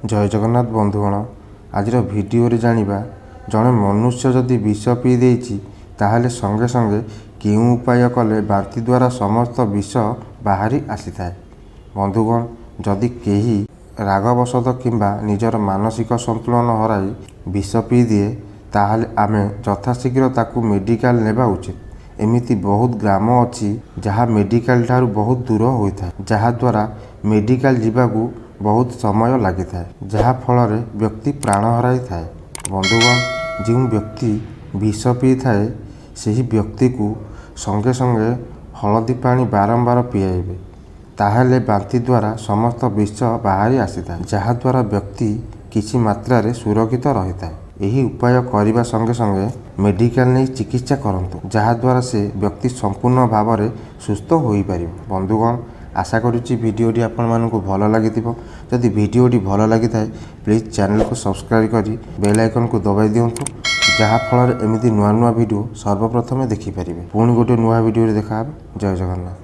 ଜୟ ଜଗନ୍ନାଥ ବନ୍ଧୁଗଣ, ଆଜିର ଭିଡ଼ିଓରେ ଜାଣିବା ଜଣେ ମନୁଷ୍ୟ ଯଦି ବିଷ ପିଇ ଦେଇଛି ତାହେଲେ ସଙ୍ଗେ ସଙ୍ଗେ କେଉଁ ଉପାୟ କଲେ ବାନ୍ତି ଦ୍ୱାରା ସମସ୍ତ ବିଷ ବାହାରି ଆସିଥାଏ। ବନ୍ଧୁଗଣ, ଯଦି କେହି ରାଗବଶତଃ କିମ୍ବା ନିଜର ମାନସିକ ସନ୍ତୁଳନ ହରାଇ ବିଷ ପିଇଦିଏ ତାହେଲେ ଆମେ ଯଥାଶୀଘ୍ର ତାକୁ ମେଡ଼ିକାଲ ନେବା ଉଚିତ। ଏମିତି ବହୁତ ଗ୍ରାମ ଅଛି ଯାହା ମେଡ଼ିକାଲ ଠାରୁ ବହୁତ ଦୂର ହୋଇଥାଏ, ଯାହାଦ୍ୱାରା ମେଡ଼ିକାଲ ଯିବାକୁ ବହୁତ ସମୟ ଲାଗିଥାଏ, ଯାହାଫଳରେ ବ୍ୟକ୍ତି ପ୍ରାଣ ହରାଇଥାଏ। ବନ୍ଧୁଗଣ, ଯେଉଁ ବ୍ୟକ୍ତି ବିଷ ପିଇଥାଏ ସେହି ବ୍ୟକ୍ତିକୁ ସଙ୍ଗେ ସଙ୍ଗେ ହଳଦୀ ପାଣି ବାରମ୍ବାର ପିଆଇବେ, ତାହେଲେ ବାନ୍ତି ଦ୍ୱାରା ସମସ୍ତ ବିଷ ବାହାରି ଆସିଥାଏ, ଯାହାଦ୍ୱାରା ବ୍ୟକ୍ତି କିଛି ମାତ୍ରାରେ ସୁରକ୍ଷିତ ରହିଥାଏ। ଏହି ଉପାୟ କରିବା ସଙ୍ଗେ ସଙ୍ଗେ ମେଡ଼ିକାଲ ନେଇ ଚିକିତ୍ସା କରନ୍ତୁ, ଯାହାଦ୍ୱାରା ସେ ବ୍ୟକ୍ତି ସମ୍ପୂର୍ଣ୍ଣ ଭାବରେ ସୁସ୍ଥ ହୋଇପାରିବ। ବନ୍ଧୁଗଣ, ଆଶା କରୁଛି ଭିଡ଼ିଓଟି ଆପଣମାନଙ୍କୁ ଭଲ ଲାଗିଥିବ। ଯଦି ଭିଡ଼ିଓଟି ଭଲ ଲାଗିଥାଏ, ପ୍ଲିଜ୍ ଚ୍ୟାନେଲକୁ ସବସ୍କ୍ରାଇବ୍ କରି ବେଲ୍ ଆଇକନ୍କୁ ଦବାଇ ଦିଅନ୍ତୁ, ଯାହାଫଳରେ ଏମିତି ନୂଆ ନୂଆ ଭିଡ଼ିଓ ସର୍ବପ୍ରଥମେ ଦେଖିପାରିବେ। ପୁଣି ଗୋଟେ ନୂଆ ଭିଡ଼ିଓରେ ଦେଖାହେବ। ଜୟ ଜଗନ୍ନାଥ।